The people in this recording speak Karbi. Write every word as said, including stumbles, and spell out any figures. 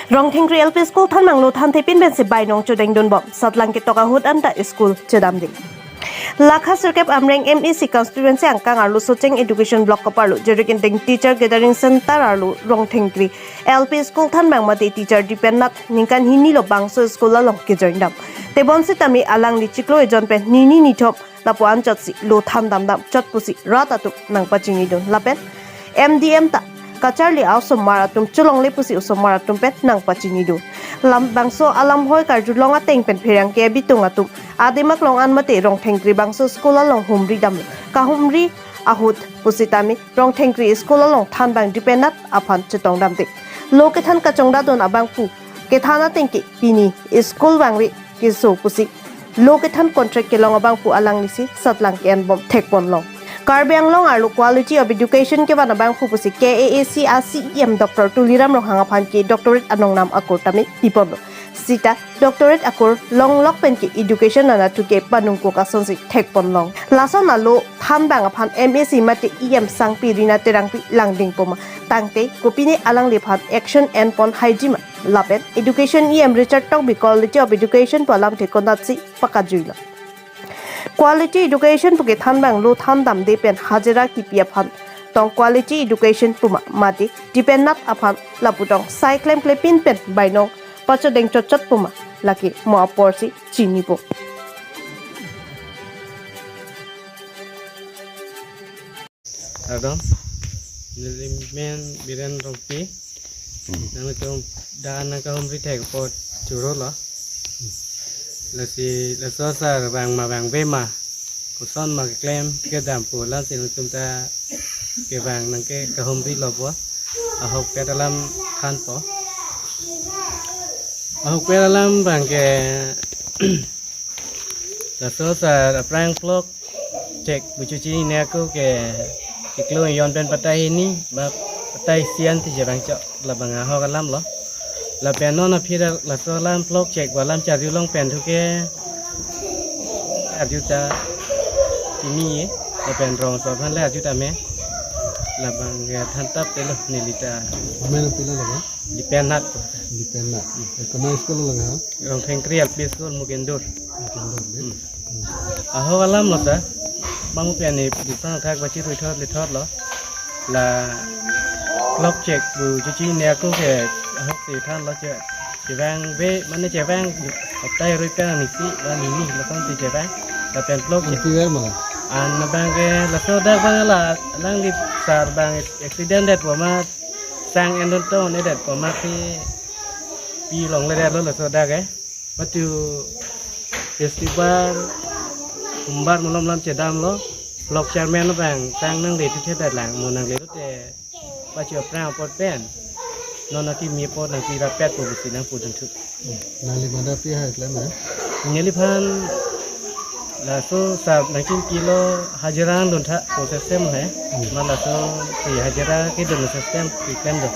Rongthengkri L P School thanbang lo thanthe pin pensi bainong chodengdunbom, satlang ketok ahut anta school chedamde. Lakha sirkep Amreng M A C constituency angkang arlo Socheng Education Block kaparlo Jerik Indeng Teacher Gathering Center arlo Rongthengkri L P School thanbang mate teacher Dipen Nath ningkan hini lo bangso school along kejoindam. Tebonsitame alangli chiklo ejon pen nini nithom lapu anchotsi lo thandamdam chot pusi rat atum nangpachinidun lapen M D M ta kacharli a-osomar atum cholongle pusi osomar atum pen nangpachinidun. Lam bangso alamhoi karjulong ateng pen pherangke abitung atum adim aklong an mate Rongthengkri bangso school along humri damlo. Kahumri ahut pusitame Rongthengkri school along thanbang Dipen Nath aphan chetongdamde. Lo kethan kachongdadun abangphu kethan ateng ke pini school vangri keso pusi lo kethan contract kelong abangphu alanglisi satlang ke-enbom thekponlong. Karbi Anglong arlo quality of education kevan abangphu pusi K A A C a-C E M Doctor Tuliram Ronghang aphan ke doctorate anongnam akur tame piponlo. Sita doctorate akur longlok pen ke education anatthu ke panungkuk asonsi thekponlong. Lason alo thanbang aphan M A C mate E M Sangpi Rina Terangpi langding poma. Tangte kopine alangliphan action enpon haijima. Lapen Education E M Richard Tokbi Quality of Education pu alamthe konatsi pakajuilo. Quality education pu kethanbang lo thandamde pen hajira kipi aphan tong quality education puma mate Dipen Nath aphan lapu tong sai klemkle pin pen bainong pachodeng chotchot puma lake mo aporsi chinipo. Kardom, neli men Biren Rongpi. Hmm. Nangtum dak nangkahumri thek apot churolo. Lasi laso sar vang ma vangve ma, koson ma keklem kedam pu alamsi nangtum ta kevang nangkekahumri lopo. Ahokpet alam thanpo. Ahokpet alam abang ke laso sar aphrang vlog chek buchuchi ne ako ke chiklo ejon pen patai hini ba patai isi an ti je bang chok labang ahok alam lo. Lapen non aphi laso alam vlog chek pu alam charjulong pen thu ke arju ta kimi ye lapen rongso aphan le arju tame labang ke thantap telo neli ta. Amen pilo lagi. Dipen Nath. Dipen Nath. Hmm. Eh, kona school lo ha? Rongthengkri L P School Mukindur. Mukindur, de? Hmm. Hmm. Ahok alam lo ta. Bang pen ni bukan thak bachi rui thot le thot lo. La vlog chek buchuchi ne ako ke ahokpet thanlo che. Chevangve mane chevang patai rui pen ni si la nini lason ti chevang. Lapen vlog chek. Anti ver malah. An abang ke laso dak bang la alangli sar bang accident det poma sang endon ton edet poma si pi longle detlo laso dak ke. Matu festival humbar malom lam chedamlo. Vlog chairman abang tang nang ready thedet lang mo nang le te pachu aphrang apot pen. Non akimi apot nangpi rapet pu pusi nangpudun thu. Nangli mada pi hai klem ha? Neliphan laso sar nangchinilo hajira dun tha pu system hai. Hmm. Ma laso si hajira kedun system si klemdo.